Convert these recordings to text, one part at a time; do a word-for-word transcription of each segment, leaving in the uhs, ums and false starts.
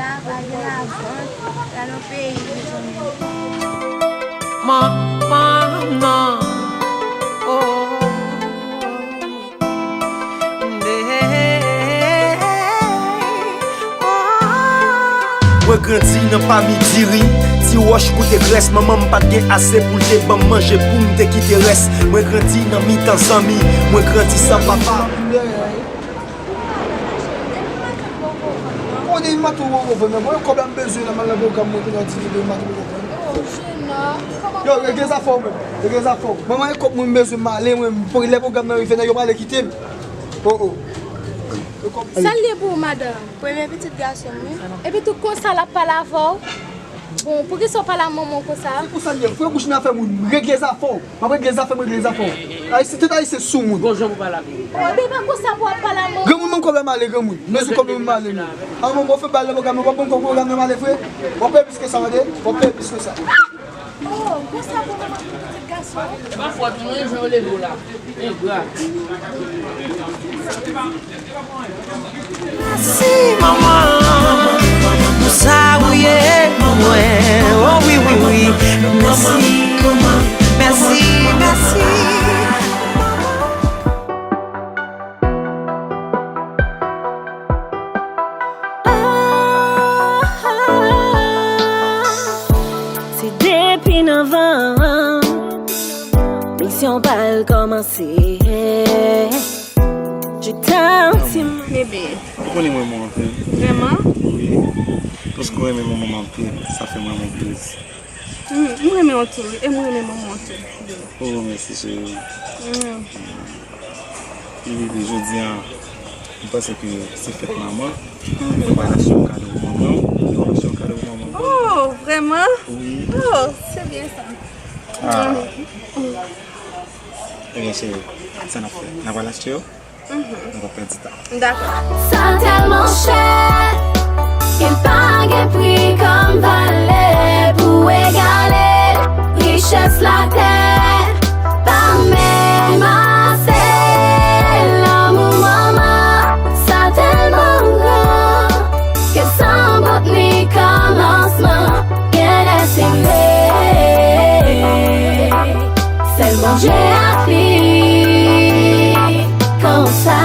Ava gen lavant, pral yon peyi, mezanmi. Manman, non. Oh. Mwen grandi nan pami diri, ti wòch koute grès, manman m pa t gen ase pou l te ban m manje pou m te kite rès. Mwen grandi nan mitan zanmi, mwen grandi san papa. Konnen mato wou wou vre, men mwen kòb la m bezwen la, m al nan pwogram mwen kounye a di vide mato wou wou vre. Yo, regle zafè w menm, regle zafè w. Mwen, mwen kòb mwen m bezwen m ale, mwen, pou lè pwogram nan rive, nèg yo prale kite m. Oh, oh. Yo kòb. Sa l ye pou ou, madanm? Premye pitit gason m, wi. Epi tou konsa l ap pale avè w? Bon, poukisa w pale a manman w konsa? Se konsa l ye, frè bouch nan afè moun, regle zafè w. M ap regle zafè m, regle zafè w. Ayisyen, tout Ayisyen sou moun. Gon jan pou pale avè m. Epi pa konsa pou w ap pale a manman w. Granmoun, menm kòb la m ale, granmoun. Mezon kòb mwen m ale. A manman w fè bal nan pwogram nan, w ap ban m kòb pwogram nan m ale vre. W ap peye plis ke sa, tande? W ap peye plis ke sa. Oh, konsa pou manman pitit gason. E pa fòt mwen, jan yo leve w la. Engra. Mèsi, manman, pou sa ou ye pou mwen. Oh, wi, wi, wi. Mèsi, mèsi, mèsi. Se depi nan van misyon pa l kòmanse. Je t'aime, ti m. Bebe. Ou konnen mwen renmen w anpil. Vrèman? Wi. Paske w renmen manman m anpil, sa fè mwen renmen w plis. Mm, mwen renmen w tou, wi. E mwen renmen manman w tou. Oh, mèsi, cheri. Mm. Epi jodi a, m panse ke se fèt manman. Mwen pral achte yon kado pou manman. Mwen achte yon kado pou manman. Oh, vrèman? Wi. Oh, se byen sa. Ah. Ebyen, cheri, sa n ap fè? N ap al achte yo? Mhm. Nou pa pèdi tan. Dakò. Sa tèlman chè, ke l pa gen pri kòm valè pou egale l. Richès latè pa menm ase. Lanmou manman, sa tèlman gran, ke san bout ni kòmansman, gen lè se vre. Sèl Bondye ak li konsa.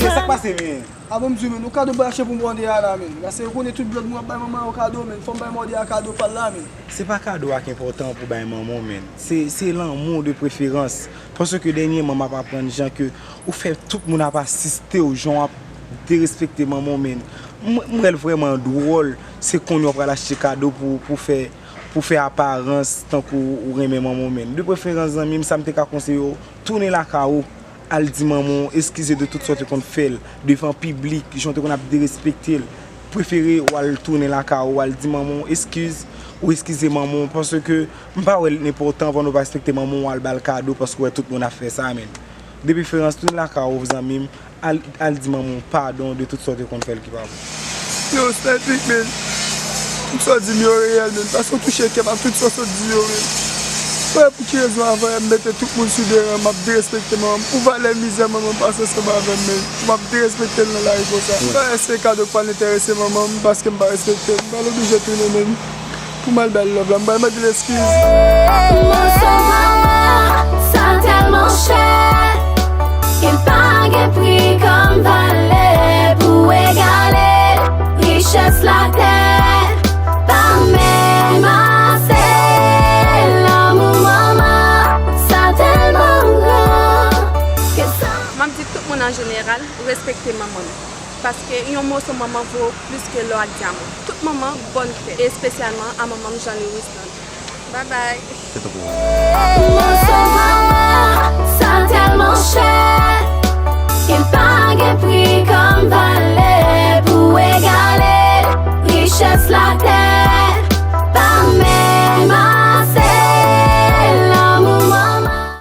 Sa k pase, men? A bon, m di w, men, yon kado m pral achte pou Bondye a la, men. Paske yo konnen tout blòd mwen ap bay manman yo kado, men. Fò m bay Bondye a kado pa l la, men. Se pa kado a k enpòtan pou bay manman w, men. Se, se lanmou de preferans. Paske dènyèman, m ap aprann jan ke ou fè tout moun ap asiste w, jan w ap derespekte manman w, men. M, m wè l vrèman dwòl. Se kounye a w pral achte kado pou, pou fè, pou fè aparans tankou ou renmen manman w, men. De preferans, zanmi m, sa m te ka konseye w, tounen lakay ou, al di manman w eskize de tout sa w te konn fè l devan piblik, jan w te konn ap derespekte l. Prefere w al tounen lakay ou, w al di manman w eskiz, ou eskize manman w, paske m pa wè l enpòtan pandan w pa respekte manman w, w al ba l kado paske w wè tout moun ap fè sa, men. De preferans, tounen lakay ou, zanmi m, al, al di manman w padon de tout sa w te konn fè l ki pa bon. Yo, Sniper, men. Tout sa w di m yo reyèl, men. Paske w touche kè m ak tout sa w sot di yo, men. Mwen, pou ki rezon avan yè m mete tout moun sou de ran, m ap derespekte manman m? Pou valè mizè manman m pase ansanm avè m, men. M ap derespekte l nan lari konsa. M pa wè se kado k pral enterese manman m, paske m pa respekte l. M pral oblije tounen, men. Pou m al bay l love la, m pral mande l eskiz. Moso manman, sa tèlman chè, ke l pa gen pri kòm valè pou egale l. Richès latè pa menm ase. Lanmou manman, sa tèlman gran, ke sa. M ap di tout moun an jeneral, respekte manman nou. Paske yon moso manman vo plis ke lò ak dyaman. Tout manman bòn fèt, espesyalman a manman m Jean Louis lan. Babay. Se tankou. Moso manman,